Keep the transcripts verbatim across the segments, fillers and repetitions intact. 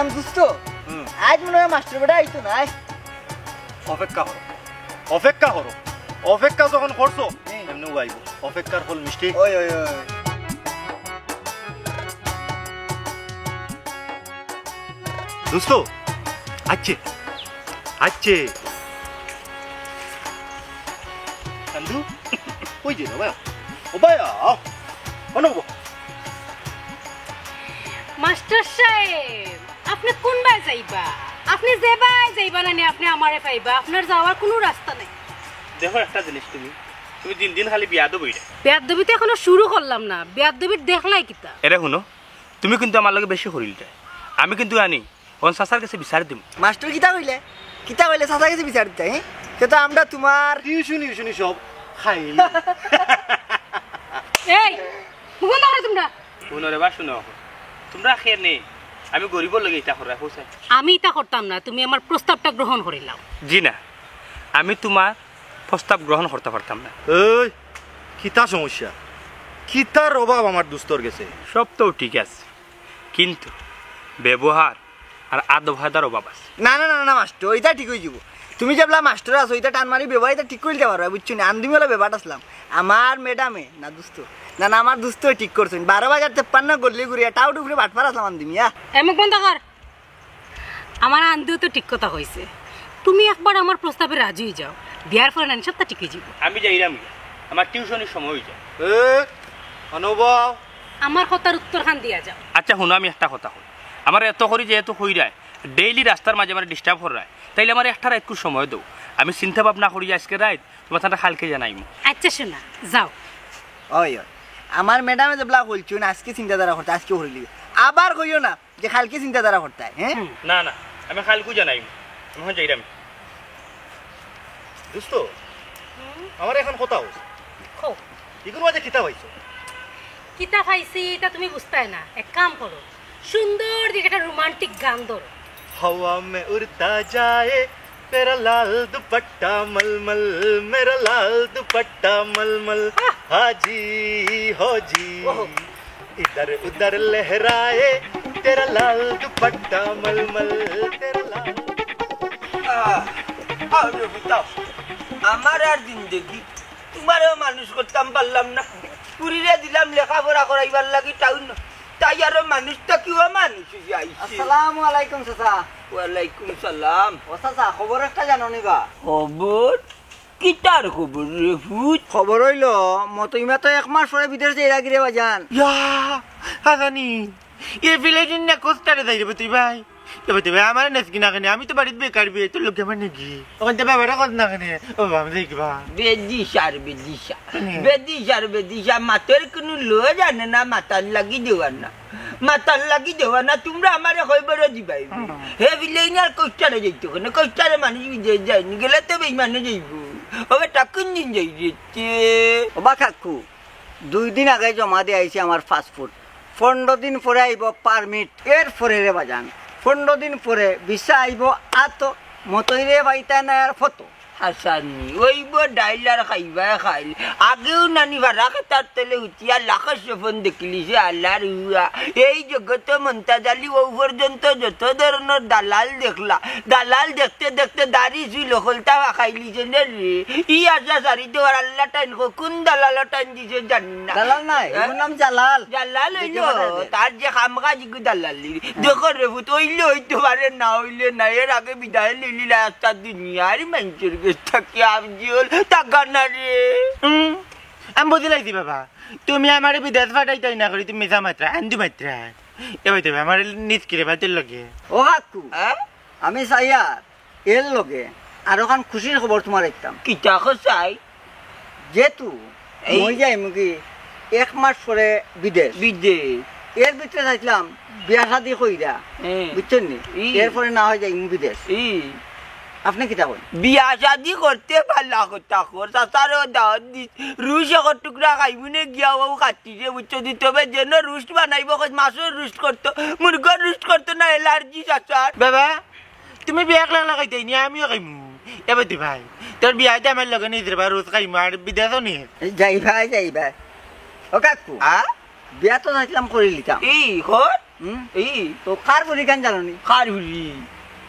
আম দোস্ত, হুম। আজ মনে হয় মাস্টার বেটা আইতো না, আয়। অপেক্ষা করো, অপেক্ষা করো, অপেক্ষা যখন করছো, হুম। এমনি আইবো। অপেক্ষার ফল মিষ্টি। ওই, ওই, ওই। দোস্ত, আচ্ছা, আচ্ছা। চান্দু, ওই যে, ও ভাই, ও ভাই, আও। অনুভব। মাস্টার সাহেব, আপনি কোন বায় যাইবা? আপনি যে বায় যাইবা না নি, আপনি আমারে পাইবা। আপনার যাওয়ার কোনো রাস্তা নাই। দেখো একটা জিনিস, তুমি, তুমি দিন দিন খালি বিয়াদব অইরা। বিয়াদবি তো এখনো শুরু করলাম না, বিয়াদবির দেখলাই কিতা? এরে হুনো, তুমি কিন্তু আমার লগে বেশি করিলিতায়। আমি কিন্তু আনি অন চাচার গেছে বিচার দিমু। মাস্টার কিতা কইলে? কিতা কইলে চাচার গেছে বিচার দিতায়, হ্যাঁ? সে তো আমরা তোমার টিউশনি, টিউশনি সব খাইল। এই, মুখ বন্ধ করো তোমরা। হুনো রে বা, হুনো। তোমরা খেয়ে নেই, আমি গরিবর লগে ইতা করায়, হোসেন। আমি ইতা করতাম না, তুমি আমার প্রস্তাবটা গ্রহণ করিলাও। জি না, আমি তোমার প্রস্তাব গ্রহণ করতাম পারতাম না। এই, কিতা সমস্যা? কিতার অভাব আমার দোস্তর গেছে? সব তো ঠিক আছে, কিন্তু ব্যবহার আর আদব কায়দার অভাব আছে। না, না, না, না, মাস্টার, ইতা ঠিক অইযিবো। তুমি যেবলা মাস্টার আছো, ইতা টান মারি ব্যবহার ইতা ঠিক করিলিতায় পারো, বুঝছো নি? আন্দিমি অলা ব্যবহার আছলাম। আমার ম্যাডামে, না দোস্ত, না, না, আমার দোস্তে ঠিক করছইন। বারো বাজার তেপ্পান্ন গল্লি ঘুরিয়া টাউট উপরে বাটপার আছলাম আন্দিমি, আ? এ মুখ বন্ধ কর। আমার আন্দিও তো ঠিক কথা কইছে। তুমি একবার আমার প্রস্তাবে রাজি অই যাও, বিয়ার পরে নানি সবটা ঠিক অই যাইবো। আমি যাইরাম গিয়া, আমার টিউশনির সময় অই যায়। এ, অনুভব। আমার কথার উত্তর খান দিয়া যাও। আচ্ছা, হুনো, আমি একটা কথা কই। আমার এত করি যেহেতু কইরায়, ডেইলি রাস্তার মাঝে আমার ডিস্টার্ব কররায়, তাইলে আমার একটা রাইতকুর সময় দেও, আমি চিন্তা ভাবনা করি আজকে রাইত, তোমার তারা কালকে জানাইমু। আচ্ছা শোনা, যাও। ওই, ওই, আমার ম্যাডামে যেবলা কইছইন আজকে চিন্তাধারা করতে, আজকে করিলিবে। আবার কইও না যে কালকে চিন্তাধারা করতে, হ্যাঁ? হুম। না, না, আমি কালকু জানাইমু। আমি এখন যাইরাম। দোস্ত, হুম? আমার এখন কথা হোক। কও। ইগুর মাঝে কিতা পাইছো? কিতা পাইছি, ইতা তুমি বুঝতায় না। এক কাম করো, সুন্দর দেখি একটা রোমান্টিক গান ধরো। हवा में उड़ता जाए तेरा लाल दुपट्टा मलमल, मेरा लाल दुपट्टा मलमल। আহ! हाजी हो जी, ওহো। इधर उधर लहराए तेरा लाल दुपट्टा मलमल, तेरा लाल। আহ, আরে বেটা, আমার আর জিন্দেগি, তোমারেও মানুষ করতাম পারলাম না। পুরিরে দিলাম লেখাপড়া করাইবার লাগি টাউন, তাই আরো মানুষ থাকিও মানুষ অইয়া আইছে। আসসালামু আলাইকুম চাচা। ওয়ালাইকুম সালাম। ও চাচা, খবর একটা জানো নি বা? খবর? কিতার খবর রে ফুত? খবর অইলো, মতইমা তো এক মাস পরে বিদেশ যাইরা গিরে বাজান। ইয়া, হাসানি, এ ফিলাইটিন না কোস্টারে যাই রে তুই ভাই। এ ভাই, তুই ভাই, আমারে নেস কি না কেনে? আমি তো বাড়িত বেকার বে, তোর লগে আমার নাকি? ওখান থেকে বাবারে কত না কেনে? ও বাবা, আমি দেখি বা। বেদিশার বেদিশা। হুম। বেদিশার বেদিশা, মাতর কুনু লো জানে না, মাতার লাগি দেওয়ার না। মাতার লাগি দেওয়ার না, তোমরা আমারে কয়বার দিবায়। হুম। হে ফিলাইন আর কোস্টারে যাইতো কেনে? কোস্টারে মানুষ বিদেশ যায়নি, গেলে তো বেইমানে যাইবো। ওবে টাকুন দিন যাই রে। ও বা কাকু, দুই দিন আগে জমা দিয়া আইছি আমার পাসপোর্ট। পনেরো দিন পরে আইবো পারমিট। এর পরে রে বাজান, পনেরো দিন পরে ভিসা আইবো। আতো মতইরে পাইতা না আর ফতো। হাসানি, ওইবো ডাইল আর খাইবায় খাইল। আগেও নানি ভাড়া খেতার তলে হুতিয়া লাখর স্বপন দেখিলিছে আল্লার হুয়া। এই জগতো মন্তাজ আলী ও পর্যন্ত যত ধরনর দালাল দেখলা, দালাল দেখতে দেখতে দাড়ি চুল হকলতা পাকাইলিছে নে রে। ই আশা সারি দেওয়ার আল্লাহ টাইন কো, কোন দালাল টাইন দিছে জানি না। দালাল নাই, হ্যাঁ? ওর নাম জালাল। জালাল দেখতে অইলো, পাঠায় দে। তার যে খামখা জিগু দালালি। দেখো রে ফুত, অইলে অইতো পারে, না অইলে না। এর আগে বিদায় লইলিলা একটা দুনিয়ার মাইনষর গেছ থাকি আফজল, টাকা না রে। হুম, আমি বুঝি লাইছি বাবা, তুমি আমারে বিদেশ পাঠাইতায় না করি, তুমি মিছা মাতরায়, আন্দু মাতরায়। এ ভাই, তুমি আমারে নিজ কিরে ভাই তোর লগে। ও কাকু, হ্যাঁ? আমি চাইয়ার এর লগে আরোখান খুশির খবর তোমারে দিতাম। কিতা কছাই? যেহেতু এই মই যাইমুগি এক মাস পরে বিদেশ। বিদেশ। এর ভিতরে চাইছিলাম বিয়া শাদি কইরা, হ্যাঁ। বুঝছইন নি? ই। এরপরে না হয় যাইমু বিদেশ। ই। আপনে কিতা কইন? বিয়া শাদি করতে পারলা কথা কর, চাচারও দাওয়াত দিস। রুশ এক টুকরা খাইমুনে গিয়া ও কাটিরে, বুঝছো নি? তবে যেন রুশ বানাইবো, কইস মাছর রুশ করতো, মুরগর রুশ করতো না, অ্যালার্জি চাচার। বাবা, তুমি বিয়া একলা একলা খাইতায় নি, আমিও খাইমু। এ বেটি ভাই, তোর বিয়াতে আমার লগে নিস রে বা, রুশ খাইমু, আর বিদেশও নিস। যাইবায়, যাইবায়। ও কাকু, আ? বিয়া তো চাইছিলাম করিলিতাম। ই, কর? হুম? এই তো কার ফুরি খান জানো নি? কার ফুরি?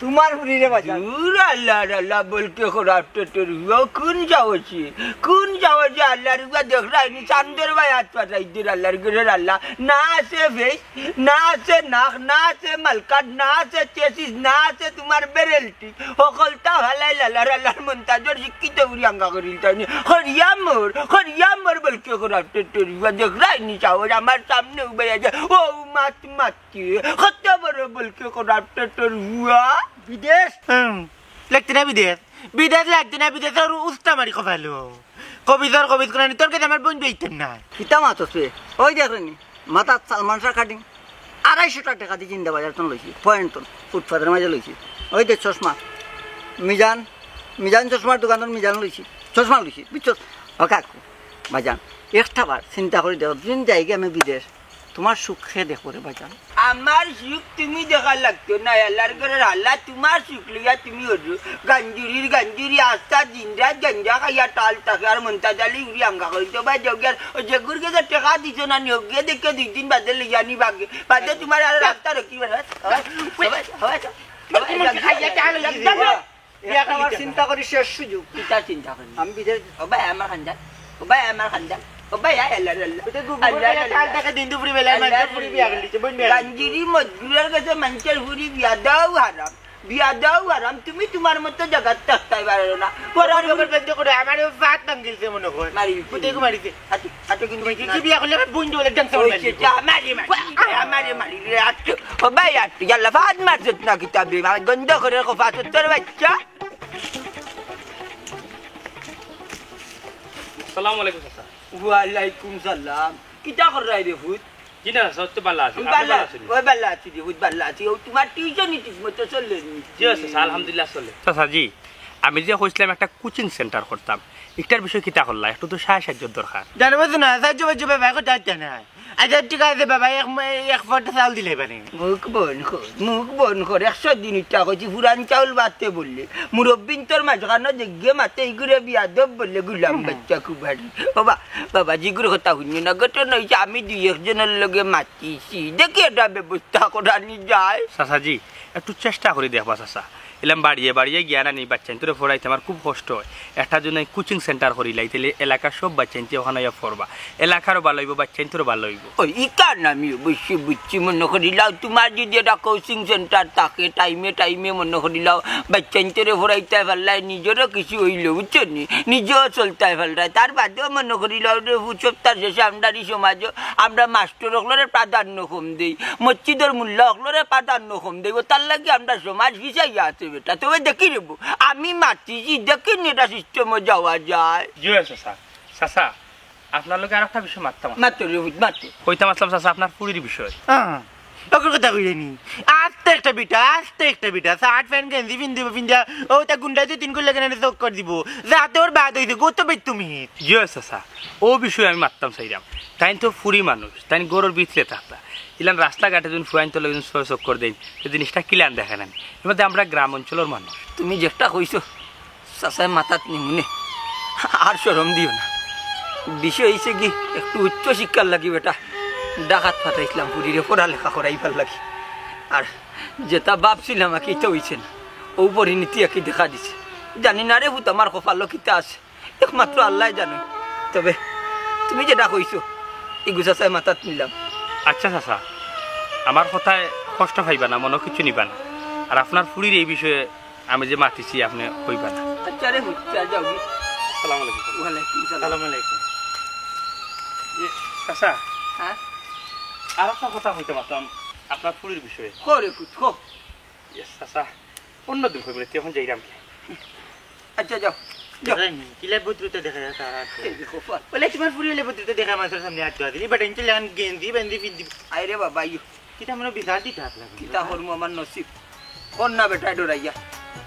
তোমার ফুরি রে বাজান। দূর আল্লাহ, আল্লাহ, বলকে খরাপ টেটের হুয়া, কোন সাহসে, কোন সাহসে আল্লাহর হুয়া দেখরায়নি, চান্দর ভাই হাত পাঠাই দের আল্লাহর ঘরের আল্লাহ। না আছে ফেস, না আছে নাক, না আছে মালকাট, না আছে চেসিস, না আছে তোমার বেরেল টিপ। হকলতা ভালাই লালার আল্লাহর মন্তাজর শিক্ষিত ফুরি আঙ্গা করিল তাইনি। হরিয়া মোর, হরিয়া মোর বলকে খরাপ টেটের হুয়া দেখরায়নি সাহস, আমার সামনে উবে আছে। ও মাত মাত। কি? কত বড় বলকে খরাপ টেটের হুয়া? বিদেশ? হুম। লাগতো না বিদেশ। বিদেশ লাগতো না, বিদেশ আর উস্তা মারি কপালো। কবিজর কবিজ কোনানি, তোর কাছে আমার বোন বেইতেন না। কিতা মাতছে? ওই দেখরে নি, মাথাত সালমান শাহ কাটিং। আড়াইশোটা টেকা দি জিন্দা বাজার তন লইছি, পয়েন্ট তন, ফুটপাতের মাঝে লইছি। ওই দে চশমা, মিজান, মিজান চশমার দোকানর মিজান লইছি, চশমা লইছি, বুঝছস? ও কাকু, বাজান, একটা বার চিন্তা করি দেখো, দুদিন যাই গিয়া আমি বিদেশ, তোমার সুখ কে দেখবো রে বাজান? আমার সুখ তুমি দেখা লাগতো না, আল্লাহর ঘরের আল্লাহ তোমার সুখ লইয়া তুমি ওঠো। গাঞ্জুরির গাঞ্জুরি আস্তা দিন রাত গাঞ্জা খাইয়া টাল থাকে, আর মন্তাজ আলী উড়ি আঙ্গা করি তো ভাই যাও গিয়া, ওই যে গুরগে যে টেকা দিছো না নিয়োগ গিয়ে দেখে দুই দিন বাদে লইয়া নি বাগে, বাদে তোমার আর রাস্তা রকি বেড়াস। বিয়া করার চিন্তা করি শেষ সুযোগ। কিতা চিন্তা করি? আমি বিদেশ ও ভাই, আমার খানদান। ও ভাই, আমার খানদান। ও ভাই, আয় আল্লাহ, আল্লাহ। ওটা গুগল আল্লাহ, করে আল্লাহ। কাল থেকে দিন দুপুরে বেলায় আল্লাহ, মাইনষের ফুরি বিয়া করে দিছে, বোন বিয়া করে দিছে। গাঞ্জিরি মজগুরের কাছে মাইনষের ফুরি বিয়া দেওয়াও হারাম। বিয়া দেওয়াও হারাম। তুমি তোমার মতো জাগাত থাকতায় পারো না। পরার ওপর বন্ধ করে আমার ভাত ভাঙিলছে মনে হয়। মারি দিছে। কোথায় গো মারিছে? আচ্ছা, আচ্ছা, কিন্তু তুমি কি, কি বিয়া করলে আমার বোন বলে ডান্স ওই মারি যে, দিবো। যা, মারি, মারি, মারি, মারি, রে, আচ্ছা। ও ভাই, আচ্ছা, ইয়াল্লা, ফাদ মারছত না কিতা বে, আমার গন্ধ করে কো ফাদ তোর বাচ্চা। আসসালামু আলাইকুম, চাচা। ওয়ালাইকুম সালাম। কিতা কররায় রে ফুত? জি না, চাচা, তো ভালা আছি। আপনি ভালা, ভালা আছেন? ওই ভালা আছি রে ফুত, ভালা আছি। ও, তোমার টিউশনি ঠিক মতো চলে নি? জি, চাচা, আলহামদুলিল্লাহ চলে। চাচা জি, আমি যে কইছিলাম একটা কোচিং সেন্টার করতাম, ইটার বিষয়ে কিতা করলা? একটু তো সাহায্য সাহায্যর দরকার। জানো তো না, সাহায্য সাহায্য ব্যাপার করতে পারতে না। আচ্ছা, ঠিক আছে বাবা, এক ম-, এক ফটা চাউল দিলে পারে। মুখ বন্ধ কর, মুখ বন্ধ কর। একশো দিন ইটা কইছি, পুরান চাউল বাদতে বললে। মুরব্বিন তোর মাঝখানো যে গিয়ে মাতে ইগুরে বিয়াদব বললে, গুলাম বাচ্চা কুবারি। বাবা, বাবা, জিগুর কথা শুনিও না। ঘটনা হইছে, আমি দুই একজনের লগে মাতিছি। দেখি এটা ব্যবস্থা করানি যায়। চাচাজি, একটু চেষ্টা করি দেখবা চাচা। ইলাম বাড়িয়ে বাড়িয়ে গিয়া না নি বাচ্চাইন্তরে পড়াইতে আমার খুব কষ্ট হয়। একটা যদি আমি কোচিং সেন্টার করিলাই, তাইলে এলাকার সব বাচ্চাইন্তে ওখানো আইয়া পড়বা। এলাকারও ভালা অইবো, বাচ্চাইন্তরও ভালা অইবো। ওই ইকার আমি অবশ্য বুঝছি, মনো করিলাও, তোমার যদি একটা কোচিং সেন্টার থাকে, টাইমে টাইমে মনো করিলাও, বাচ্চাইন্তরে পড়াইতায় পারলায়, নিজরও কিছু অইলো, বুঝছো নি? নিজেও চলতায় পারলায়। তার বাদেও মনো করিলাও রে, সপ্তাহ শেষে আমরার ই সমাজও আমরা মাস্টর অকলরে প্রাধান্য কম দেই, মসজিদর মুল্লা অকলরে প্রাধান্য কম দেই, ও তার লাগি আমরা সমাজ পিছাইয়া আছে বেটা। তবে দেখি রে বউ, আমি মাতিছি, দেখি নি এটা সিস্টেমও যাওয়া যায়। জি অয় চাচা। চাচা, আপনার লগে আরেকটা বিষয় মাততাম। মাতো রে, মাতো। কইতাম আসলাম চাচা, আপনার ফুরির বিষয়। হ্যাঁ, ওকে কথা কইলে নি। আস্তে একটা বেটা, আস্তে একটা বেটা। শার্ট প্যান্ট গেঞ্জি পিন্দিব, পিন্দিয়া, ও তা গুন্ডা দুই তিন করলে কেন চক্কর দিব। যাতে ওর বাদ হইছে, গো তো বেশ তুমি। জি অয় চাচা, ও বিষয়ে আমি মাততাম চাইরাম। তাইন তো ফুরি মানুষ, তাইন ঘরর ভিতরে থাকতা। ইলান রাস্তাঘাটে যদি ফুয়াইন্তর লগে যদি ছয় চক্কর দেইন, তো জিনিসটা কিলান দেখে না। এর মধ্যে আমরা গ্রাম অঞ্চলর মানুষ। তুমি যেটা কইছো, চাচায় মাথাত নিমুনে, আর শরম দিও না। বিষয় হইছে কি, একটু উচ্চ শিক্ষার লাগি বেটা ঢাকাত পাঠাইছিলাম ফুরিরে পড়ালেখা করাইবার লাগি। আর যেটা ভাবছিলাম আর কি, ইটা হইছে না। ও পরিণতি আর কি দেখা দিছে। জানি না রে পুত, আমার কপালো কিতা আছে, একমাত্র আল্লায় জানে। তবে তুমি যেটা কইছো, ইগু চাচায় মাথাত নিলাম। আচ্ছা চাচা, আমার কথায় কষ্ট পাইবা না, মনো কিছু নিবা না। আর আপনার ফুরির এই বিষয়ে আমি যে মাতিছি, আপনে কইবা না। আচ্ছা রে, হুচ্চা, যাও গি। আসসালামু আলাইকুম। ওয়ালাইকুম সালাম। আসসালামু আলাইকুম। এ, চাচা, হ্যাঁ? আর একটা কথা কইতে পারতাম আপনার ফুরির বিষয়ে। কো রে পুত, কো। ইয়েস, চাচা, অন্যদিন কইবো নে, তুই এখন যাইরাম কি? আচ্ছা, যাও, যাও। দেখেন, কিলা ভদ্রতা দেখা যায় তার আর কি। এই দেখো, ফল। বলে, তোমার ফুরি অইলে ভদ্রতা দেখা মানষর সামনে আটকে দিলি, but ইনতে লাগান গেঞ্জি, বেঞ্জি, পিন্দি। আরে বাবা, ইয়ো। কিতা মনে বিচার দিতে হাত লাগে? কিতা করমু আমার নসিব। কর না বেটা ডরাইয়া।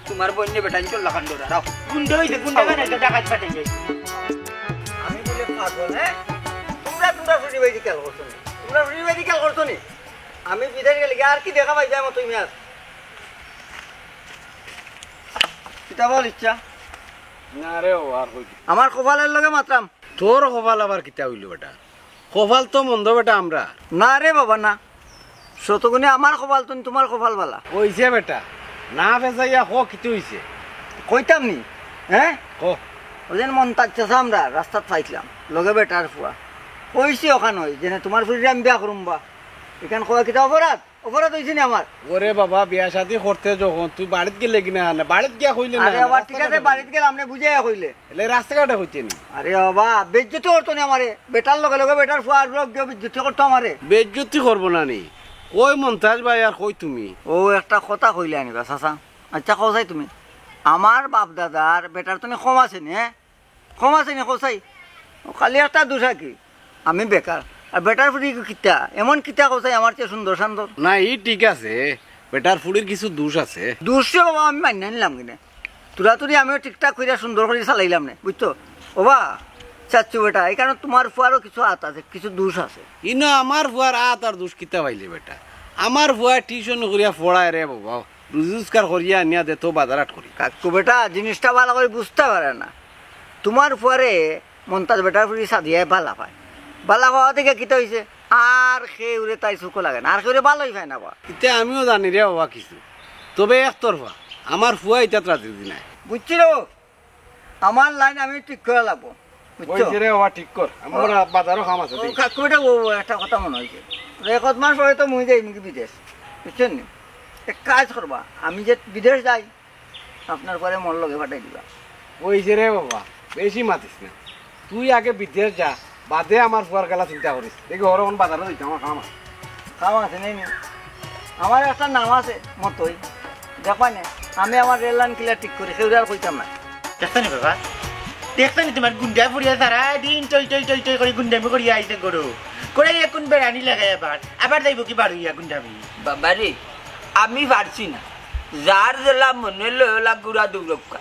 তোমার বইনে বেটা ইনতে লাগান ডরা, রাও। গুন্ডা হইছে, গুন্ডা বানাইছে, ডাকাত পাঠাইছে। আমি বলে পাগল, হ্যাঁ? তোমরা, তোমরা ফুরি ভাই খেয়াল করছো নি? তোমরা ফুরি ভাই খেয়াল করছো নি? আমি বিদেশ গেলে কি আর কি দেখা পাই যায় মতো মিয়ার? কিতা বল ইচ্ছা? না রে, ও আর কই। আমার কপালের লগে মাতরাম। তোর কপাল আবার কিতা হইল বেটা? কপাল তো মন্দ বেটা আমরা। না রে বাবা, না। শতগুণে আমার কপাল তো তুমার কপাল বালা। অইছে বেটা, না ফেজাইয়া ক কিতা অইছে? কইতাম নি, হ্যাঁ? ক। ওই দিন মন্তাজ চাচা আমরা রাস্তাত পাইছিলাম, লগে বেটার ফুয়া। কইছি অখান অই, যেনে তুমার ফুরিরে আমি বিয়া করুম বা। ইখান কওয়া কিতা অপরাধ? অপরাধ অইছে নি আমার? ওরে বাবা, বিয়া শাদি করতে যখন তুই বাড়িত গেলে কি না, না বাড়িত গিয়া কইলে না, আরে না, বাবা, ঠিক আছে, রাস্তাঘাটে কইলে। বাড়িত গেলে আপনে বুঝাইয়া কইলে। এলে রাস্তাঘাটে কইতে নি? আরে বাবা, বেইজ্জতি করতো নি আমারে। বেটার লগে লগে বেটার ফুয়ার লগে গিয়া বেইজ্জতি করতো আমারে। বেইজ্জতি করবো না নি? কই মন্তাজ ভাই আর কই তুমি? ও একটা কথা কইলে আনিবা, চাচা। আচ্ছা, কও চাই তুমি। আমার বাপ দাদার বেটার তো নি কম আছে নি, হ্যাঁ? কম আছে নি, কও চাই? খালি একটা দোষ আর কি, আমি বেকার। আর বেটার ফুরি কিতা, এমন কিতা কও চাই আমার চেয়ে সুন্দর সান্দর? না, ই ঠিক আছে, বেটার ফুরির কিছু দোষ আছে। দোষ রে বাবা, আমি মানিয়া নিলাম কিনে। তুরাতুরি আমিও ঠিকঠাক করিয়া সুন্দর করি চালাইলাম নে, বুঝছো? ওবা, চাচ্চু বেটা, ইখানো তুমার ফুয়ারও কিছু আত আছে, কিছু দোষ আছে। ইনো আমার ফুয়ার আত আর দোষ কিতা পাইলে বেটা? আমার ফুয়া টিউশন করিয়া পড়ায় রে বাবা, রুজি রোজগার করিয়া আনিয়া দে তো বাজার হাট করি। কাকু বেটা, জিনিসটা বালা করি বুঝতা পারে না। তুমার ফুয়ারে মন্তাজ বেটার ফুরি সাদিয়ায় বালা পায়। বালা পাওয়া দেখি কিতা অইছে? আর কেউরে তাই চোখো লাগে না, আর কেউরে বালাই পায় না বা। ইতা আমিও জানি রে বাবা কিছু, তবে একতরফা। আমার ফুয়া ইতাত রাজি নাই। বুঝছি রে, আমার লাইন আমি ঠিক করা লাগবো, বুঝছো? অইছে রে বাবা, ঠিক কর, আমার ও। বাজারও কাম আছে, ও, ঠিক। কাকু বেটা, ও, ও, একটা কথা মনে অইছে। এক মাস পরে তো মুই যাইমুগি বিদেশ, বুঝছো নি? এক কাজ করবা, আমি যে বিদেশ যাই, আপনার ফুয়ারে মোর লগে পাঠাই দিবা। অইছে রে বাবা, বেশি মাতিস না। তুই আগে বিদেশ যা, বাদে আমার ফুয়ার গেলা চিন্তা করিস। দেখি, ওর অখন বাজারো যাইতে আমার কাম আছে। কাম আছে নি? আমার একটা নাম আছে, মতই। দেখবা নে, আমি আমার রেল লাইন কিলা ঠিক করি, কেউরে আর কইতাম না। দেখছো নি বাবা? দেখছো নি তুমার গুন্ডা ফুরিয়ে সারা দিন টই টই টই টই করি গুন্ডামি করিয়া আইছে গরু। করে এখন বেড়ানি লাগাই আবার, আবার যাইবো কি বারো ইয়া গুন্ডামি? বাবারে, আমি পারছি না। যার যেলা মনে লয় ওলা গুড়া দৌড়উক্কা,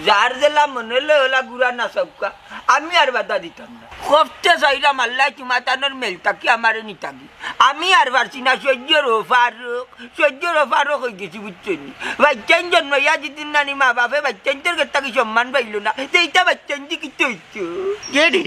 যার যেলা মনে লয় ওলা গুড়া নাচউক্কা, আমি আর বাধা দিতাম না। কফতে চাইলাম আল্লায় তুমার তানোর মেল থাকি আমারে নিতাগি। আমি আর পারছি না, সহ্যর অফারক, সহ্যর অফারক অইগেছি, বুঝছো নি? বাইচ্চাইন জন্মাইয়া দিদিন নানি মা বাপে বাইচ্চাইন্তর গেছ থাকি সম্মান পাইলো না, তে ইতা বাইচ্চাইন দি কিতা অইতো? কে রে?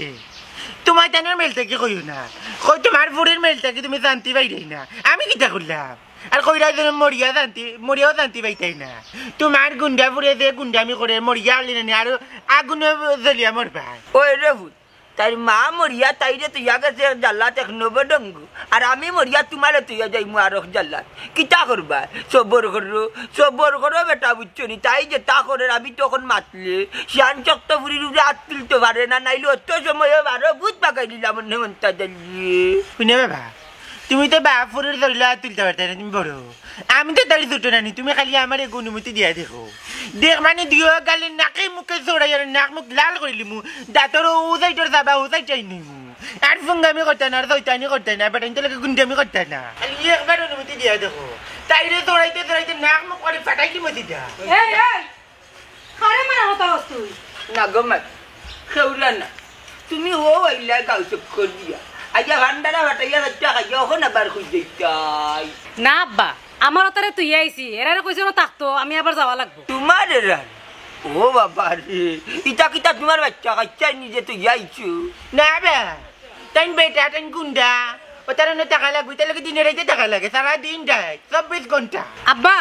তুমার তানোর মেল থাকি কইও না, কই তুমার ফুরির মেল থাকি তুমি শান্তি পাইরায় না, আমি কিতা করলাম? আর কইরায় যেন মরিয়া শান্তি, মরিয়াও শান্তি পাইতায় না। তুমার গুন্ডা ফুরিয়ে যে গুন্ডামি করে মরিয়া আলি নানি আরো আগুনে জ্বলিয়া মরবায়। ওই রে ফুত, তাইর মা মরিয়া তাইরে থইয়া গেছে এক জালাত এক নবডঙ্গ, আর আমি মরিয়া তুমারে থইয়া যাইমু আর এক জালাত। কিতা করবায়? সবর করো, সবর করো বেটা, বুঝছো নি? তাই যেতা করের আমি তো অখন মাতলে, শিয়ান শক্ত ফুরির উপরে আত তুলতো পারে না, নাইলে অত সময় বারো ভূত পাকাই দিলাম অন্য মন্তা জ্বালিয়ে। হুনো বাবা, তুমি তো বাপ ফুরির ধরিলে আত তুলতা পারতায় না, তুমি বড়। আমি তো তাইর ছোট নানি, তুমি খালি আমারে একটু অনুমতি দিয়া দেখো। দেখবায়নে দুইও গালে নাকে মুখে ছড়াইয়া নাক মুখ লাল করিলিমু। দাঁতর ও সাইডর যাবা, ও সাইড চাই নিমু। আর ফুঙ্গামি করতায় না, আর শয়তানি করতায় না, বেটাইন্তর লগে গুন্ডামি করতায় না। খালি একবার অনুমতি দিয়া দেখো। তাইরে ছড়াইতে ছড়াইতে নাক মুখ করি ফাটাইলিমু দিদা। এই, এই, কারে মারা কথা কস তুই? না গো মা, কেউরে না। তুমি অউ আইলায় গাউ চক্কর দিয়া। আইয়া ভান্ডারা ফাটাইয়া যাইতা খাইয়া, অখন আবার কই যাইতায়? না আব্বা, আমার অতারে থইয়া আইছি, এরারে কইছি অনো থাকতো, আমি আবার যাওয়া লাগবো। তুমার এরারে? ও বাবা রে, ইতা কিতা তুমার বাইচ্চা কাইচ্চা নিজে থইয়া আইছো? না বে, তাইন বেটা, তাইন গুন্ডা, অতার অনো থাকা লাগবো, ইতার লগে দিনে রাইতে থাকা লাগে, সারা দিন রাইত, চব্বিশ ঘন্টা। আব্বা,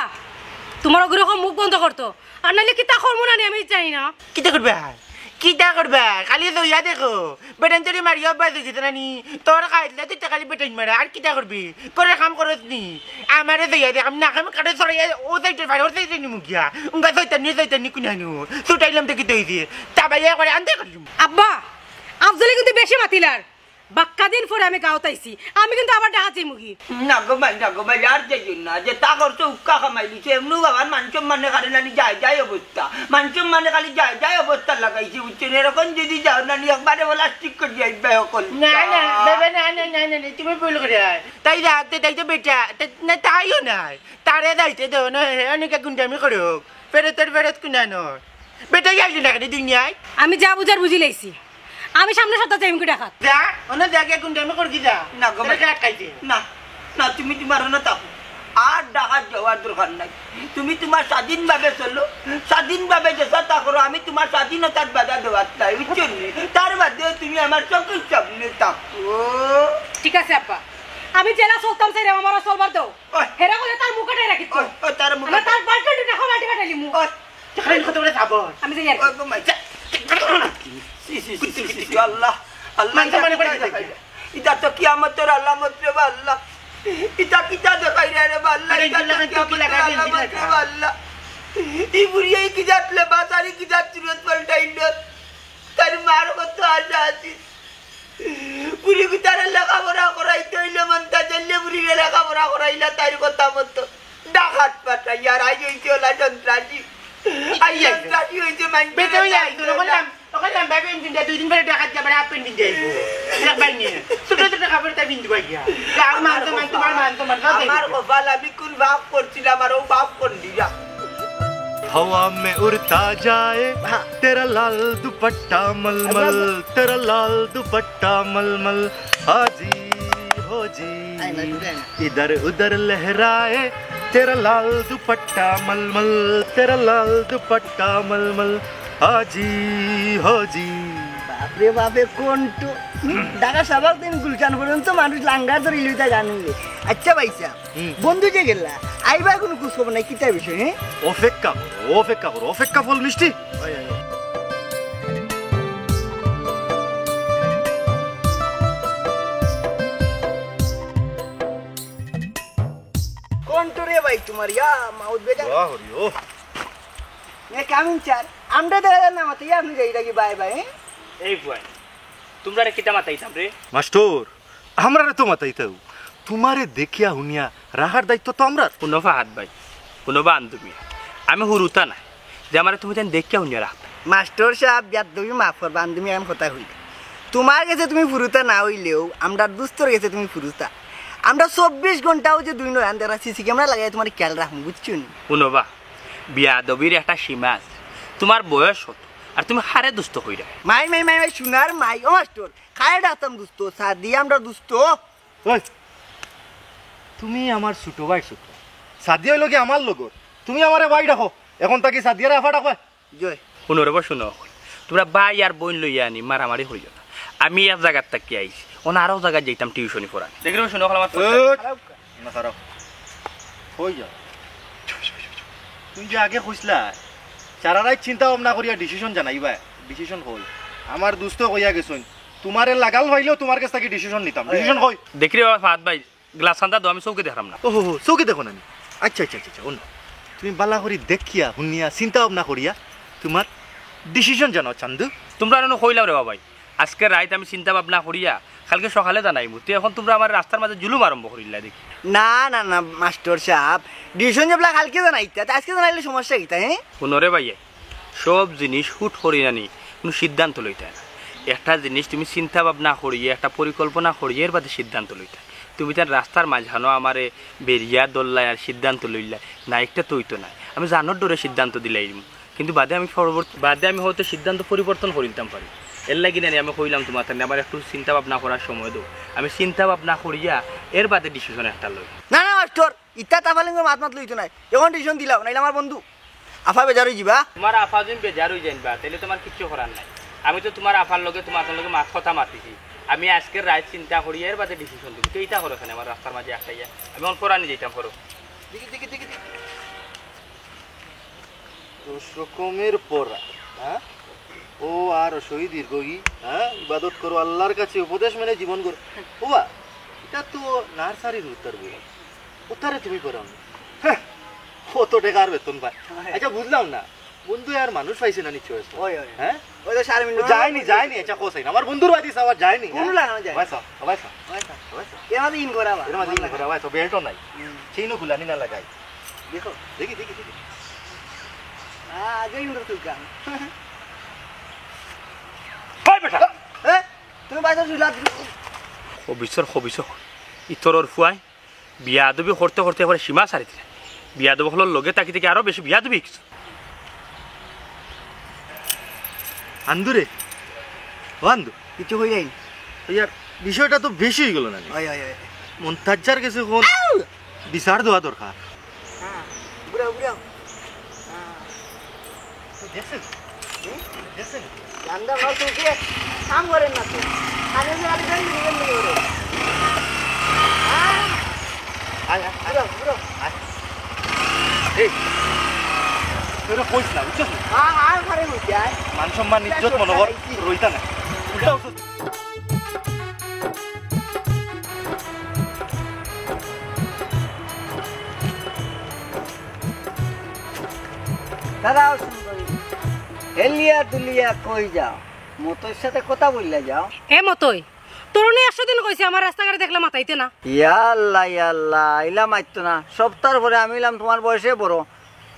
তুমার অগুরে কও মুখ বন্ধ করতো, আর নাইলে কিতা করমু নানি আমি জানি না। কিতা করবায়? কিতা করবায়? খালি থইয়া দেখো। বেটাইন্তরে মারিয়া অভ্যাস অইগেছে নানি? তোর খাইলে তুই তো খালি বেটাইন মারা, আর কিতা করবি? ঘরর কাম করস নি? আমারে থইয়া দেখ, আমি নাকে মুখে ছড়াইয়া ও সাইডর ফারে, ও সাইডে নিমু গিয়া। উঙ্গা শয়তানি, শয়তানি কুনানো। ছুটাইলাম তো কিতা অইছে? তাবাইয়া করে আনতে করিম। আব্বা, আফজলে কিন্তু বেশি মাতিলার। বাক্কা দিন পরে আমি গাউত আইছি, আমি কিন্তু আবার ঢাকা যাইমুগি। না গো মাই, না গো মাই, আর যাইও না। যেতা করছো উক্কা কামাইলিছো, এমনেউ বাবার মান সম্মানে কারে নানি যায় যায় অবস্থা, মান সম্মানে খালি যায় যায় অবস্থা লাগাইছে, বুঝছো নি? এরকম যদি যাও নানি একবারে প্লাস্টিক করি আইবা অকল। না, না, বাবা, না, না, না, না, না, তুমি ভুল কররায়। তাই যা, তে-, তাই তো বেটা, তে-, না, তাইও নায়। তারে যাইতে দেও না, হে অনেকে গুন্ডামি করুক। ফেরতর ফেরত কুনানোর। বেটা যাইলি না কেনে দুনিয়াত? আমি যা বুঝার বুঝিলাইছি। আমি সামনে সপ্তাহে যাইমুগি ঢাকাত। যা, অনো যা গিয়া গুন্ডামি করগি যা। না গো, তোরে ভাই। কে আটকাইছে? না, না, তুমি তুমার অনো থাকো। আর ঢাকাত যাওয়ার দরকার নাই। তুমি তুমার স্বাধীনভাবে চলো, স্বাধীনভাবে যেতা তা করো, আমি তুমার স্বাধীনতাত বাধা দেওয়াত নাই, বুঝছো নি? তার বাদেও তুমি আমার চোখর সামনে থাকো। ঠিক আছে আব্বা, আমি যেলা চলতাম চাইরাম, আমারে চলবার দেও। ওই। হেরা কইলে তার মুখ কাটাই রাখিত। ওই, ওই, তার মুখ না, কাটাই। তার বালতি না, বালতি কাটাইলিমু। ওই। খালি কত বড় সাবর। আমি যাই আর কি। ওই, ও মাই, যা। ছি, ছি, ছি, ছি, ছি, ছি, আল্লাহ, আল্লাহ, মান সম্মান ইটা করে কিতা দিতে দেখাইলা? ইটা তো কিয়ামতর আলামত রে বা আল্লাহ। ইটা কিতা দেখাইলা রে বা আল্লাহ? আরে, ইটা তো ইটা লাগান, কিয়ামতর টুপি লাগান, আলামত রে বা আল্লাহ। ই বুড়িয়ে কি জাত লেবাস আর কি জাত চুরত পাল্টাইল? তার মার কত আশা আছিল। বুড়ি গুতারে লেখাপড়া করাইতে অইলে মন্তাজ আলীয়ে বুড়িরে লেখাপড়া করাইলা তাইর কথা মতো। ডাকাত পাঠাইয়া আর আইজ অইছে ওলা সন্ত্রাসী। আইজ ইয়া। সন্ত্রাসী অইছে মাইনষে বেটা অইয়া আইতো না, কইলাম, কইলাম, ভাই, আমি দুই দিন পরে ডাকাত যাবার হাফ প্যান্ট পিন্দে আইবো। দেখবাই নি। ছোট ছোট কাপড় তাই পিন্দু ভাইয়া। গাঁর মান সম্মান, তোমার মান সম্মান, সব আমার যাইবো। কপাল, আমি কোন পাপ করছিলাম আর ও পাপ করলি না। हवा में उड़ता जाए, हाँ। तेरा लाल दुपट्टा मलमल, अरे बाबा। तेरा लाल दुपट्टा मलमल, हाजी हो जी। आए ना, आए ना। इधर उधर लहराए, तेरा लाल दुपट्टा मलमल, तेरा लाल दुपट्टा मलमल, हाजी हो जी। বাপরে বাপে, কোন তো ঢাকা শাহবাগ দিন গুলশান পর্যন্ত মানুষ লাঙ্গা ধরে লইতা গান হইলে। আচ্ছা ভাই সাহেব, হুম। বন্ধু যে গেলা, আইবার কোনো খোঁজ খবর নাই, কিতা বিষয়, হ্যাঁ? অপেক্ষা করো, অপেক্ষা করো, অপেক্ষা ফল মিষ্টি। কোন তো রে ভাই তোমার, ইয়া, মাউদ বেজা। বাহ রে, ও। এ কামিন স্যার, আমরা দেখা যায় না মাতে, ইয়া, আপনি যাই রাখি, বাই বাই, হ্যাঁ? এই বুয়াই, তোমরা রে কিতা মাতাইতাম রে? মাস্টর, আমরারে তো মাতাইতাও। তোমারে দেখিয়া হুনিয়া রাখার দায়িত্ব তো আমরার। হুনো ফাহাদ ভাই, হুনো বান্ধবী, আমি হুরুতা নায় যে আমারে তুমি তাইন দেখিয়া হুনিয়া রাখতা। মাস্টর সাব, বেয়াদবি মাফ করবা, আমি তুমি এখন কথা কই। তোমার গেছে তুমি ফুরুতা না অইলেও, আমরার দুস্তর গেছে তুমি ফুরুতা। আমরা চব্বিশ ঘন্টাও যে দুই নয়ন দেখরা সিসি ক্যামেরা লাগাই তোমার খেয়াল রাখমু, বুঝছো নি? হুনো বা, বেয়াদবির একটা সীমা আছে। তোমার বয়স কত? আর তুমি হারে দুস্ত কইরা? মাই, মাই, মাই, মাই, সোনার মাই, ও মাস্টর, কারে ডাকতাম দুস্ত? সাদিয়া আমরার দুস্ত। ওই, তুমি আমার ছোট ভাই ছোট। সাদিয়া অইলো কি আমার লগর? তুমি আমারে ভাই ডাকো। এখন থাকি সাদিয়ারে আফা ডাকো। জয়। হুনো রে বা, হুনো। তোমরা ভাই আর বইন লইয়া আনি মারামারি করিও না। আমি এক জাগাত থাকি আইছি, অন আরক জাগাত যাইতাম টিউশনি পড়ানি। দেখি রে বা, হুনো, খালামাত ওই, না খারাপ। কই যাও? তুই যে আগে কইছলা, সারা রাইত চিন্তা ভাবনা করিয়া ডিসিশন জানাইবা, ডিসিশন কই? আমার দুস্তে কইয়া গেছইন, তোমারে লাগাল পাইলেও তোমার গেছ থাকি ডিসিশন নিতাম। ডিসিশন কই? দেখি রে বা, ফাহাদ ভাই, গ্লাস খান্তা দো, আমি চউখে দেখরাম না। ওহো হো, চউখে দেখো না নি? আচ্ছা, আচ্ছা, আচ্ছা, আচ্ছা, হুনো। তুমি বালা করি দেখিয়া, হুনিয়া, চিন্তা ভাবনা করিয়া তোমার ডিসিশন জানাও, চান্দু। তোমরারে নু কইলাম রে বা ভাই, আজকে রাইত আমি চিন্তা ভাবনা করিয়া কালকে সকালে জানাইমু। তে এখন তোমরা আমার রাস্তার মাঝে জুলুম আরম্ভ করিলায় দেখি। না, না, না, মাস্টর সাব, ডিসিশন যেবলা কালকে জানাইতা, তে আজকে জানাইলে সমস্যা কিতা, হ্যাঁ? হুনো রে ভাইয়ে, সব জিনিস হুট করি নানি কুনু সিদ্ধান্ত লইতায় না। একটা জিনিস তুমি চিন্তা ভাবনা করিয়া, একটা পরিকল্পনা করিয়া এর বাদে সিদ্ধান্ত লইতায়। তুমি তার রাস্তার মাঝখানো আমারে বেরিয়া ধরলায় আর সিদ্ধান্ত লইলায়, না, একটা তো অইতো নায়। আমি জানোর ডরে সিদ্ধান্ত দিলাইমু, কিন্তু বাদে আমি পরবর্তী, বাদে আমি হয়তো সিদ্ধান্ত পরিবর্তন করিলতাম পারি। এর লাগি নানি আমি কইলাম তোমার তানে আমার একটু চিন্তা ভাবনা করার সময় দেও, আমি চিন্তা ভাবনা করিয়া এর বাদে ডিসিশন একটা লই। না, না, মাস্টর, ইতা তাফালিংগর মাত মাত লইতো নায়। এখন ডিসিশন দিলাও, নাইলে আমার বন্ধু আফা বেজার অই যিবা। তোমার আফা যদি বেজার অই যাইন বা, তাইলে তোমার কিচ্ছু করার নাই। আমি তো তোমার আফার লগে, তোমার আফার লগে মাত কথা মাতিছি। আমি আজকে রাইত চিন্তা করি, এর বাদে ডিসিশন দিমু। তো ইতা করো কেনে আমার রাস্তার মাঝে আটকাইয়া? আমি অন পড়ানি যাইতাম, করো। দেখি, দেখি, দেখি, দেখি। দশ রকমের পড়া, হ্যাঁ? ও আর শহীদ দীর্ঘ কি, হ্যাঁ? ইবাদত করো আল্লাহর কাছে, উপদেশ মেনে জীবন গড়ো। ওবা, ইটা তো নার্সারির উত্তর বই। উত্তরে তুমি পড়াও না। হ্যাঁ, কত টাকার বেতন পায়? হয়। আচ্ছা, বুঝলাম না। বন্ধু আর মানুষ পাইছে না নিশ্চয় আজকে? ওই, ওই। হ্যাঁ? ওই তো শারমিন ও, যায়নি, যায়নি। আচ্ছা, কোথায় না? আমার বন্ধুর বাড়ি যাওয়া যায়নি, কোন হ্যাঁ? লাগানো যায়? ভাই সাহেব, ভাই সাহেব। ভাই সাহেব। এর মাঝে ইন করা বা? এর মাঝে ইন করা, ভাই সাহেব, বেল্টও নাই। হুম। চেইনও খুলা নি না লাগাই। দেখো। দেখি, দেখি, দেখি। আ, আগে ইন করতে গান। ওই বেটা। হ্যাঁ? তুমি বাইরে ঝুলা। খবিসর, খবিসর। ইতরর ফুয়ায় বিয়াদবি করতে করতে একবারে সীমা ছাড়ি দিলে। বিয়াদব অকলর লগে থাকি থাকি আরো বেশি বিয়াদবি শিখছো। আন্দু রে, ও আন্দু। কিছু হই যায়নি। ইয়ার, বিষয়টা তো বেশি অই গেল না নি? হয়, হয়, হয়। মন্তাজ্জার গেছে কোন বিচার দেওয়া দরকার। হ্যাঁ, ঘুরাও, ঘুরাও। হ্যাঁ। দেখছেন? হুম? দেখছেন? গান্দা মাল তো উঠে কাম করেন না তো। খালি যে আগে বেন্ডি, বেন্ডি করে। হ্যাঁ? আয়, আয়, আয়। এই, তোরে কইস না, বুঝছস না? মান সম্মান, ইজ্জত মনে কর, রইতা না। উল্টা উঠছস। দাঁড়াও সুন্দরী, হেলিয়া দুলিয়া কই যাও? মতইর সাথে কথা বললে যাও। এ মতই, তোর নি একশো দিন কইছি আমার রাস্তাঘাটে দেখলে মাতাইতে না। ইয়া আল্লাহ, ইয়া আল্লাহ, ইলা মাততো না। সপ্তাহর পরে আমি ইলাম তোমার বয়সে বড়,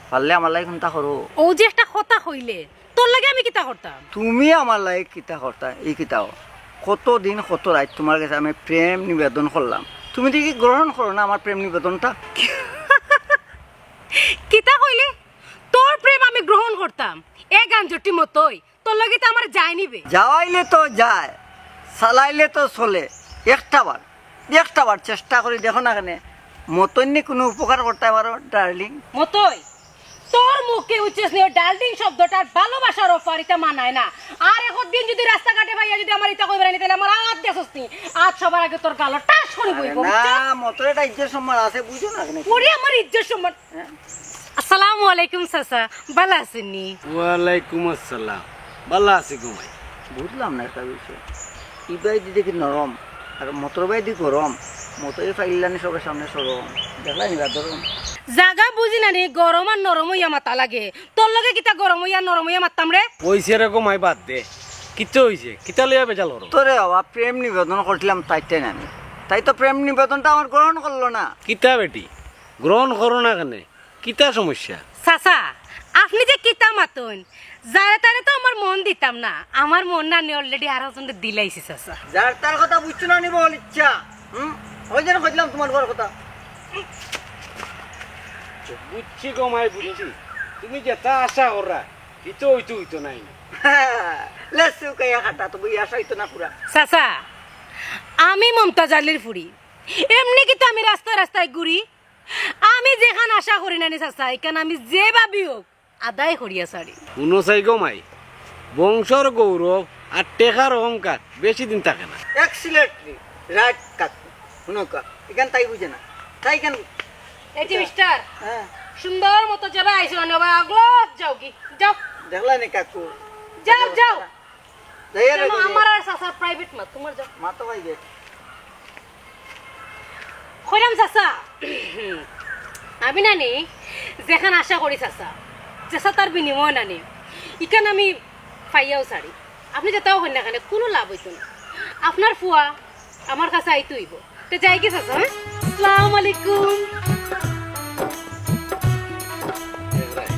পারলে আমার লাগি কুন্তা করো। ও যে একটা কথা কইলে, তোর লাগি আমি কিতা করতাম? তুমি আমার লাগি কিতা করতা, ই কিতাও? কত দিন কত রাইত তোমার গেছে আমি প্রেম নিবেদন করলাম, তুমি দেখি গ্রহণ করো না আমার প্রেম নিবেদনটা। কিতা কইলে? তোর প্রেম আমি গ্রহণ করতাম? এ গাঞ্জটি মতই, তোর লগে তো আমার যায়নি বে। যাওয়াইলে তো যায়, চালাইলে তো চলে। একটা বার, একটা বার চেষ্টা করি দেখো না কেনে, মতইন নি কুনু উপকার করতায় পারো, ডার্লিং। মতই, তোর মুখে উচ্চাস নিয়ে ডার্লিং শব্দটার ভালোবাসার অফার ইতা মানায় না। আর একদিন যদি রাস্তাঘাটে পাইয়া যদি আমার ইতা কইবার নি, তাহলে আমার আত দেখছস নি, আত সবার আগে তোর গালো টাস করি আরে বইব, না, বুঝছস? মতইর একটা ইজ্জত সম্মান আছে, বুঝো না কেনে? ওরে আমার ইজ্জত সম্মান। হ্যাঁ? আসসালামু আলাইকুম চাচা, ভালা আছইন নি? ওয়ালাইকুম আসসালাম, ভালা আছি গো মাই। বুঝলাম না একটা বিষয়, ইবায়দি দেখি নরম, আর মতর বায়দি গরম, মতই ফাইল্লানি সবার সামনে সরম, দেখলাই নি বা ধরম। জাগা বুঝি না নি, গরম আর নরম অইয়া মাতা লাগে। তোর লগে কিতা গরম অইয়া নরম অইয়া মাততাম রে? অইছে রে গো মাই, বাদ দে। কিতা অইছে? কিতা লইয়া বেজাল করো? তোরে বাবা, প্রেম নিবেদন করছিলাম, তাইতে নানি। তাই তো প্রেম নিবেদনটা আমার গ্রহণ করলো না। কিতা বেটি? গ্রহণ করো না কেনে? কিতা সমস্যা? চাচা, আপনি যে কিতা মাতইন, যারে তারে তো আমার মন দিতাম না। আমার মন নানি already আরো জনরে দিলাইছি চাচা। যার তার কথা বুঝছো না নি বল ইচ্ছা। হুম? ওই জন্য কইলাম তোমার বড় কথা। বুঝছি গো মাই, বুঝছি। তুমি যেতা আশা কররা, ইতো অইতো অইতো নায় না। লেসু কাইয়া কাটা তো বই আশা অইতো না পুরা। চাচা, আমি মমতাজ আলীর ফুড়ি। এমনে কিতা আমি রাস্তায় রাস্তায় ঘুরি? আমি যেখান আশা করি না নি চাচা, ইখান আমি যেভাবেই হোক আদায় করিয়া ছাড়ি। হুনো চাই গো মাই, বংশর গৌরব আর টেকার অহংকার বেশি দিন থাকে না। Exactly right কাকু। হুনো কা, ইখান তাই বুঝে না। তাই কেন? এই যে মিস্টার, হ্যাঁ। সুন্দর মতো যাবে আইসো না বা আগলো যাও কি? যাও। দেখলা নি কাকু? যাও, যাও। যাইয়া কেন রইবো নি? আমার আর চাচার private মাত, তোমার যাও। মা তো ভাই গে। কইলাম চাচা, আমি নানি যেখান আশা করি চাচা, চাচা তার বিনিময় নানি, ইখান আমি পাইয়াও ছাড়ি। আপনি যেতাও কইন না কেনে, কুনু লাভ অইতো না। আপনার ফুয়া আমার কাছে আইতে অইবো। তে যাই কি চাচা, হ্যাঁ? আসসালামু আলাইকুম। দেখরায়,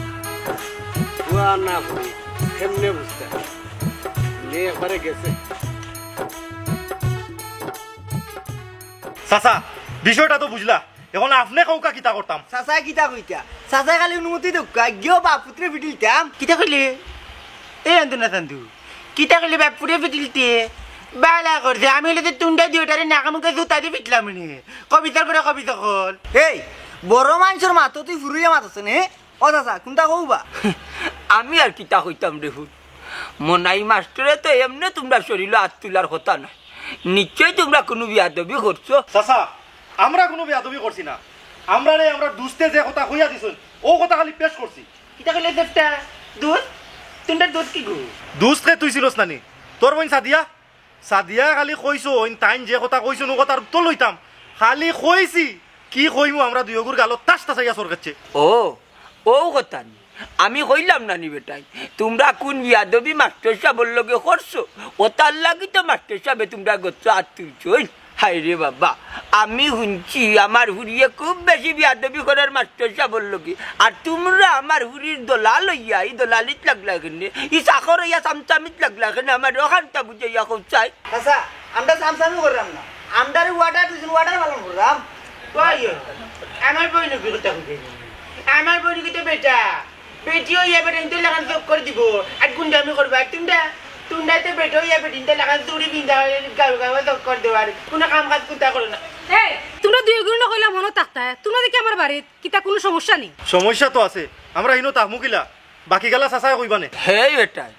ফুয়া না ফুড়ি, কেমনে বুঝতা? নে একবারে গেছে। চাচা, বিষয়টা তো বুঝলা, এখন আপনে কউক্কা কিতা করতাম? চাচায় কিতা কইতা? চাচায় খালি অনুমতি দেউক্কা, গিয়েও বাপ পুতরে পিটিলতাম। কিতা কইলে? এ আন্দু না চান্দু, কিতা কইলে বাপ পুতরে পিটিলতে? বালা করছে, আমি অইলে তো তুমরা দুইওটারে নাকে মুখে জুতা দি পিটলাম নে। কবিতার পরে কবিতা কল। এই, বড় মানষর মাতো তুই ফুরুইয়া মাতছ নে? ও চাচা, কুনটা কউবা? আমি আর কিতা কইতাম রে ফুত? মনাই মাস্টরে তো এমনে তুমরার শরীলো আত তুলার কথা নায়। নিশ্চয় তুমরা কুনু বিয়াদবি করছো। চাচা, আমরা কুনু বিয়াদবি করছি না। আমরারে আমরার দুস্তে যে কথা কইয়া দিছইন, অউ কথা খালি পেশ করছি। কিতা কইলে দুস্তে? দুস্ত? তুমরার দুস্ত কিগু? দুস্তে তুই চিনস না নি? তোর বইন সাদিয়া? সাদিয়া খালি কইছইন, তাইন যে কথা কইছইন, অউ কথার উত্তর লইতাম। খালি কইছি, কি কইমু, আমরা দুইওগুর গালো তাস তাসাইয়া চড় খাইছে। ও, অউ কথা নি। আমি কইলাম না নি বেটাইন, তুমরা কুন বিয়াদবি মাস্টর সাবর লগে করছো, অতার লাগি তো মাস্টর সাবে তুমরার গেছে আত তুলছইন। হায় রে বাবা, আমি হুনছি আমার ফুড়িয়ে খুব বেশি বিয়াদবি করের মাস্টর সাবর লগে, আর তুমরা আমার ফুড়ির দলাল অইয়া ই দলালিত লাগলা কেনে, ই চাকর অইয়া চামচামিত লাগলা কেনে, আমারে অখানটা বুঝাইয়া কও চাই। চাচা, আমরা চামচামি কররাম না, আমরারে order দিছইন, order পালন কররাম। কই? আমার বইন কিতা কইছে? আমার বইন কিতা বেটা? বেটি অইয়া বেটিন্তর লাখান চক্কর দিবো, আর গুন্ডামি করবা। আর তুমরা, তুমরা তো বেটা অইয়া বেটিন্তর লাখান চুড়ি পিন্দা, গাউ গাউ চক্কর দেও, আর কুনু কাম কাজ কুন্তা করো না। এই, তুমরা দুইওগুরে না কইলাম মনো থাকতা, তুমরা দেখি আমার বাড়িত, কিতা কুনু সমস্যা নি? সমস্যা তো আছে, আমরা হিনো থাকমু কিলা, বাকি গালা চাচায় কইবা নে। হেই বেটাইন,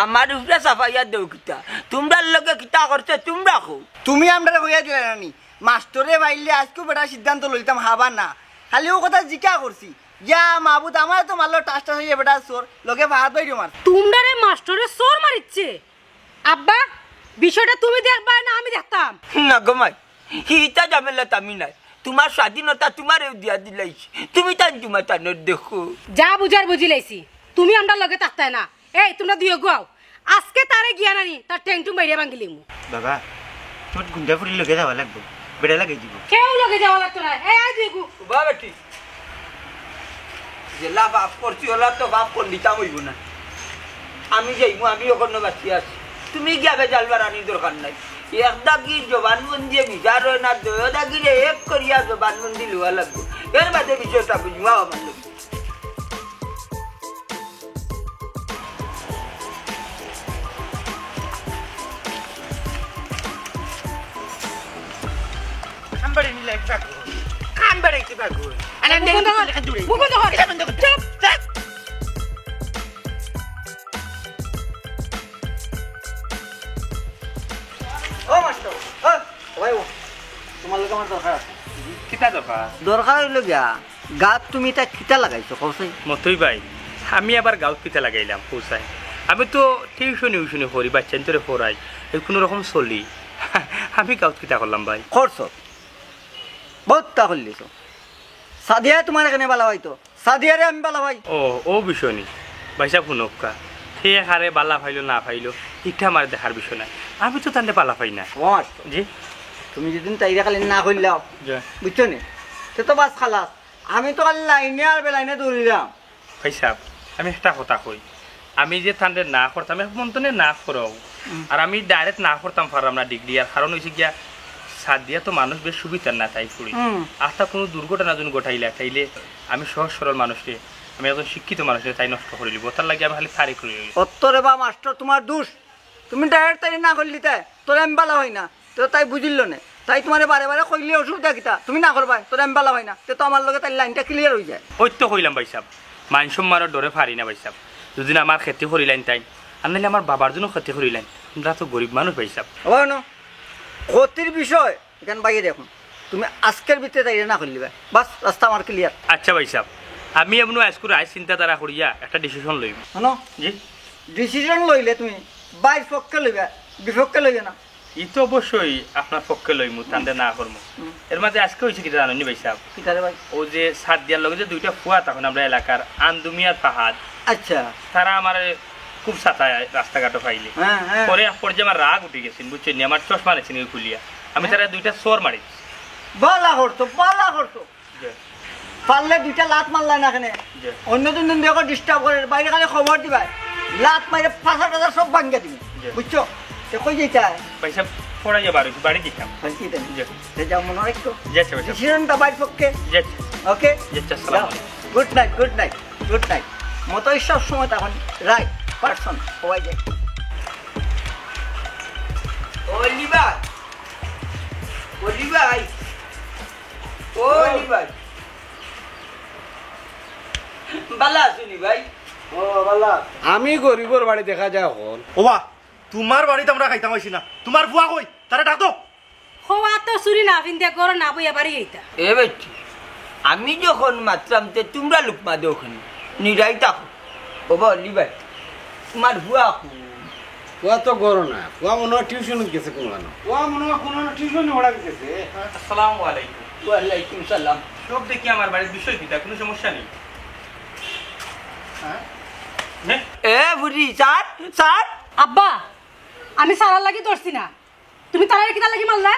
আমার উপরে চাপাইয়া দেও কিতা? তুমরার লগে কিতা করছে তুমরা কও। তুমি আমরারে কইয়া দিলায় না নি, মাস্টরে মারলে আইজকু বেটা সিদ্ধান্ত লইতাম হাবা না। খালি অউ কথা জিকা করছি। ইয়া মাবুদ, আমারে তো মারলো টাস টাস অইয়া বেটা চোর, লগে ফাহাদ ভাইরেও মার। তুমরারে মাস্টরে চোর মারিছে? আব্বা, বিষয়টা তুমি দেখবায় না আমি দেখতাম? না গো মাই, ইতা ঝামেলাত আমি নাই। তুমার স্বাধীনতা তুমারেউ দিয়া দিলাইছি, তুমি তাইন তুমার তানর দেখো। যা বুঝার বুঝিলাইছি, তুমি আমরার লগে থাকতায় না। এই, তুমরা দুইওগু আও। আজকে তারে গিয়া নানি, তার ঠ্যাং-টুং বাইড়া ভাঙ্গিলিমু। বাবা, তুমার গুন্ডা ফুরির লগে যাওয়া লাগবো, বেড়া লাগাই দিবো। কেউ লগে যাওয়া লাগতো নায়। এই, আয় দুইওগু। বাবা ঠিক। যেলা পাপ করছি, অলা তো পাপ করলিতাম অইবো না। আমি যাইমু, আমি অখনো বাঁচিয়া আছি। তুমি গিয়া বেজাল বাড়ানির দরকার নাই। এক দাগির জবানবন্দিয়ে বিচার অয় না, দুইও দাগিরে এক করিয়া জবানবন্দি লওয়া লাগবো। এর বাদে বিষয়টা বুঝমু, আও আমার লগে। কান বাড়াই নিলে এক ভাগ। কান বাড়াইতে ভাগ। আরে মুখ বন্ধ কর। মুখ বন্ধ কর। এটা বন্ধ কর। চুপ। চুপ। ও মাস্টার, ও, ও ভাই, ও, তুমার লগে আমার দরকার আছে। কিতা দরকার? দরকার অইলো গিয়া, গাত তুমি ইতা কিতা লাগাইছো, কও চাই? মতই ভাই, আমি আবার গাউত কিতা লাগাইলাম, কও চাই? আমি তো টিউশনি উশনি করি, বাচ্চাইন্তরে পড়াই, এই কুনু রকম চলি। আমি গাউত কিতা করলাম ভাই? করছো, বউততা করলিছো। সাদিয়ায় তুমারে কেনে ভালা পাইতো? সাদিয়ারে আমি ভালা পাই। ও, অউ বিষয় নি। ভাইসাব হুনউক্কা। হে কারে ভালা পাইলো না পাইলো, ইটা আমার দেখার বিষয় নায়। আমি তো তানরে ভালা পাই না। ও মাস্টার, জি? তুমি যেদিন তাইরে খালি না কইলাও, জি। বুঝছো নি? তে তো বাস খালাস। আমি তো খালি লাইনে আর বেলাইনে দৌড়িলাম। ভাইসাব, আমি একটা কথা কই, আমি যে তানরে না করতাম, এক মন তনে না করো। হুম। আর আমি direct না করতাম পারলাম না ডিগ্রি, আর কারণ অইছে গিয়া, সাদিয়া তো মানুষ বেশ সুবিধার না তাই করি। হুম। আস্তা কুনু দুর্ঘটনা যদি ঘটাইলা, তাইলে আমি সহজ সরল মানুষরে, আমি একজন শিক্ষিত মানুষরে তাই নষ্ট করিলিবো, তার লাগি আমি খালি তারে করি। অত্ত রে বা মাস্টার, তুমার দুষ। তুমি direct তাইরে না করলিতায়, তোরে আমি ভালা পাই না। তে তাই বুঝিলো নে। তাই তুমারে বারে বারে কইলে অসুবিধা কিতা? তুমি না করবায়, তোরে আমি ভালা পাই না। তে তো আমার লগে তাইর লাইনটা clear অইযায়। অউ তো কইলাম ভাইসাব, মান সম্মানর ডরে পারি না ভাইসাব। যদি না আমার ক্ষতি করিলাইন তাইন, আর নাইলে আমার বাবার জন্য ক্ষতি করিলাইন। আমরা তো গরিব মানুষ ভাইসাব। ও না, ক্ষতির বিষয় ইখান বাইরে দেখো। তুমি আইজকের ভিতরে তাইরে না করলিবায়। বাস, রাস্তা আমার clear। আচ্ছা ভাইসাব, আমি এমনে আইজকু রাইত চিন্তাধারা করিয়া একটা decision লইমু। হুনো, জি? Decision লইলে তুমি ভাইর পক্ষে লইবায়, বিপক্ষে লইবায় না। ই তো অবশ্যই আপনার পক্ষে লইমু, তানরে না করমু। হুম। এর মাঝে আইজকে অইছে কিতা জানইন নি ভাইসাব? কিতা রে ভাই? অউ যে সাদিয়ার লগে যে দুইটা ফুয়া তখন আমরা এলাকার আন্দুমি আর ফাহাদ। আচ্ছা। তারা আমারে খুব সাতায় রাস্তাঘাটো পাইলে। হ্যাঁ, হ্যাঁ। পরে এক পর্যায়ে আমার রাগ উঠি গেছে, বুঝছইন নি? আমার চশমা নিছইন খুলিয়া। আমি হ্যাঁ। তারারে দুইটা চড় মারি। ভালা করছো, ভালা করছো। জি। পারলে দুইটা লাত মারলায় না কেনে? জি। অন্য দিন যদি দেখো disturb করে, বাইরে খালি খবর দিবায়। লাত মাইরে পাছা টাছা সব ভাঙ্গিয়া দিমু। জি। বুঝছো? তে কই যাইতায়? ভাইসাব, পড়াইয়া বাড়ি, বাড়ি দিতাম। বাড়ি দিতাম? জি। তে যাও মনো রাখো। জি আচ্ছা, ভাইসাব। Decision টা ভাইর পক্ষে। জি আচ্ছা। OK? জি আচ্ছা, আসসালামু যাও। আলাইকুম। Good night, good night, good night। মতই সব সময় তখন right person হওয়াই যায়। ও অলি ভাই, অলি ভাই, ও অলি ভাই, ভালা আছো নি ভাই? ও, ভালা। আমি গরিবর বাড়ি দেখা যায় অখন। ওবা, তুমার বাড়িত আমরা খাইতাম আইছি না। তুমার ফুয়া কই? তারে ডাক দেও। খোয়া তো চুরি না ফিন্দে, ঘরো না বইয়া বাড়ি এইতা। এ বেটি, আমি যখন মাতরাম তে তুমরা লুকমা দেও কেনে? নিরাই থাকো। ওবা অলি ভাই, তুমার ফুয়া কই? ফুয়া তো ঘরো না, ফুয়া মনো অয় টিউশনিত গেছে কুনু কানো। ফুয়া মনো অয় কুনু টিউশনি পড়াত গেছে। আসসালামু আলাইকুম। ওয়ালাইকুম সালাম। সব দেখি আমার বাড়ির বিষয় কিতা, কুনু সমস্যা নি? হ্যাঁ? নে। এ বুড়ি, স্যার, স্যার। আব্বা, আমি স্যারর লাগি ধরছি না, তুমি তারারে কিতার লাগি মারলা?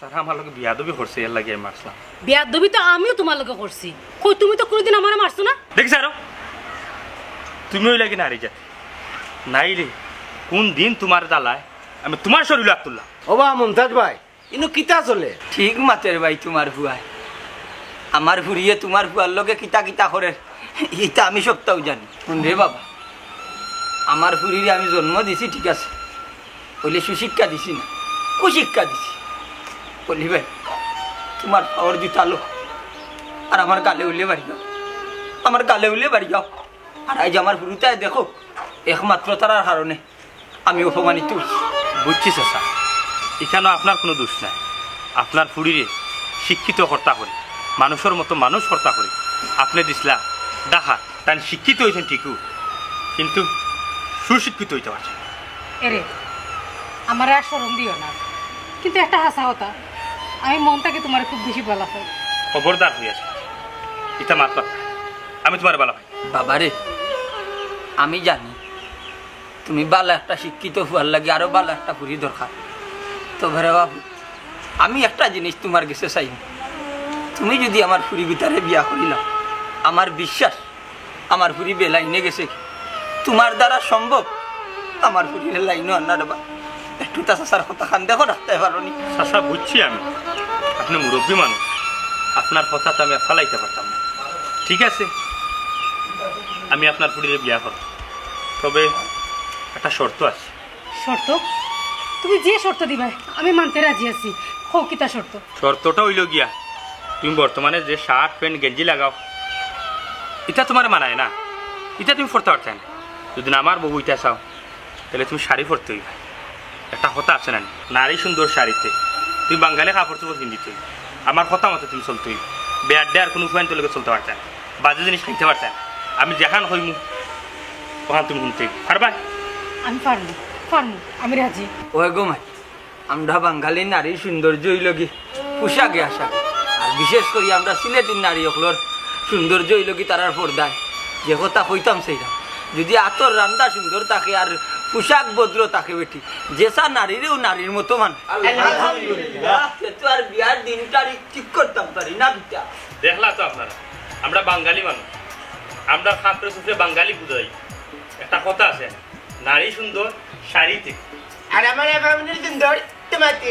তারা আমার লগে বিয়াদবি করছে, এর লাগি আমি মারছিলাম। বিয়াদবি তো আমিও তুমার লগে করছি। কই, তুমি তো কুনুদিন আমারে মারছো না। দেখি স্যার, তুমি অইলা গি নারী জাতি। নাইলে কুন দিন তুমার জ্বালায় আমি তুমার শরীলো আত তুললাম। ওবা মমতাজ ভাই, ইনো কিতা চলে? ঠিক মাতের ভাই তুমার ফুয়ায়। আমার ফুরিয়ে তুমার ফুয়ার লগে কিতা কিতা করের, ইতা আমি সবতাউ জানি। হুন রে বাবা, আমার ফুরিরে আমি জন্ম দিছি ঠিক আছে, অইলে সুশিক্ষা দিছি না, কুশিক্ষা দিছি। অলি ভাই, তুমার পাওর জুতা লও, আর আমার গালে উল্লে বাড়ি যাও, আমার গালে উল্লে বাড়ি যাও। আর আইজ আমার ফুরুতায় দেখো, একমাত্র তারার কারণে আমি অপমানিত অইছি। বুঝছি চাচা, ইখানো আপনার কুনু দুষ নাই। আপনার ফুড়িরে শিক্ষিত করতা করি, মানুষর মতো মানুষ করতা করি, আপনে দিছলা ঢাকা। তাইন শিক্ষিত অইছইন ঠিকউ, কিন্তু সুশিক্ষিত অইতা পারছইন না। এরে, আমারে আর শরম দিও না, কিন্তু একটা হাছা কথা, আমি মন থাকি তুমারে খুব বেশি ভালা পাই। খবরদার কইয়ার, ইতা মাত মাতবা না। আমি তুমারে ভালা পাই। বাবারে, আমি জানি তুমি ভালা একটা শিক্ষিত ফুয়ার লাগি আরো ভালা একটা ফুড়ি দরকার। তবে রে বাবু, আমি একটা জিনিস তুমার গেছে চাইমু, তুমি যুদি আমার ফুড়ি গুতারে বিয়া করিলাও, আমার বিশ্বাস আমার ফুড়ি বেলাইনে গেছে। তুমার দ্বারা সম্ভব আমার ফুড়িরে লাইনো আনার বা? একটু তা চাচার কথাখান দেখো, রাখতায় পারো নি? চাচা, বুঝছি আমি, আপনে মুরব্বি মানুষ, আপনার কথা তো আমি ফালাইতাম পারতাম না। ঠিক আছে, আমি আপনার ফুড়িরে বিয়া করমু, তবে একটা শর্ত আছে। শর্ত? তুমি যে শর্ত দিবায়, আমি মানতে রাজি আছি। কও কিতা শর্ত? শর্তটা অইলো গিয়া, তুমি বর্তমানে যে শার্ট, প্যান্ট, গেঞ্জি লাগাও, ইতা তুমারে মানায় না, ইতা তুমি পড়তা পারতায় না। যুদি না আমার বউ অইতা চাও, তাইলে তুমি শাড়ি পরতে অইবা। একটা কথা আছে না নি, নারী সুন্দর শাড়িতে। তুমি বাঙালি কাপড় চোপড় পিন্দিতে অইবা, আমার কথা মতো তুমি চলতে অইবা। বেয়াদ্দে আর কুনু ফুয়াইন্তর লগে চলতা পারতায় না, বাজে জিনিস খাইতা পারতায় না। আমি যেখান কইমু, অখান তুমি হুনতে অইবা। পারবায়? আমি পারমু, পারমু, আমি রাজি। ওই গো মাই, আমরা বাঙালি নারীর সৌন্দর্য অইলো গি পোশাকে আশাকে। আর বিশেষ করি আমরা সিলেটির নারী অকলর সৌন্দর্য অইলো গি তারার পর্দায়। যে কথা কইতাম সেইটা, যুদি আতর রান্দা সুন্দর থাকে আর পোশাক ভদ্র থাকে বেটি, যেসা নারীরেও নারীর মতো মানে। আলহামদুলিল্লাহ। সে তো আর বিয়ার দিন তারিখ ঠিক করতাম পারি না বিটা। দেখলা তো আপনারা, আমরা বাঙালি মানুষ, আমরা খাপড়ে সুপড়ে বাঙালি বুঝাই। একটা কথা আছে, নারী সুন্দর শাড়িতে। আর আমার ফ্যামিলির সুন্দর তোমাতে।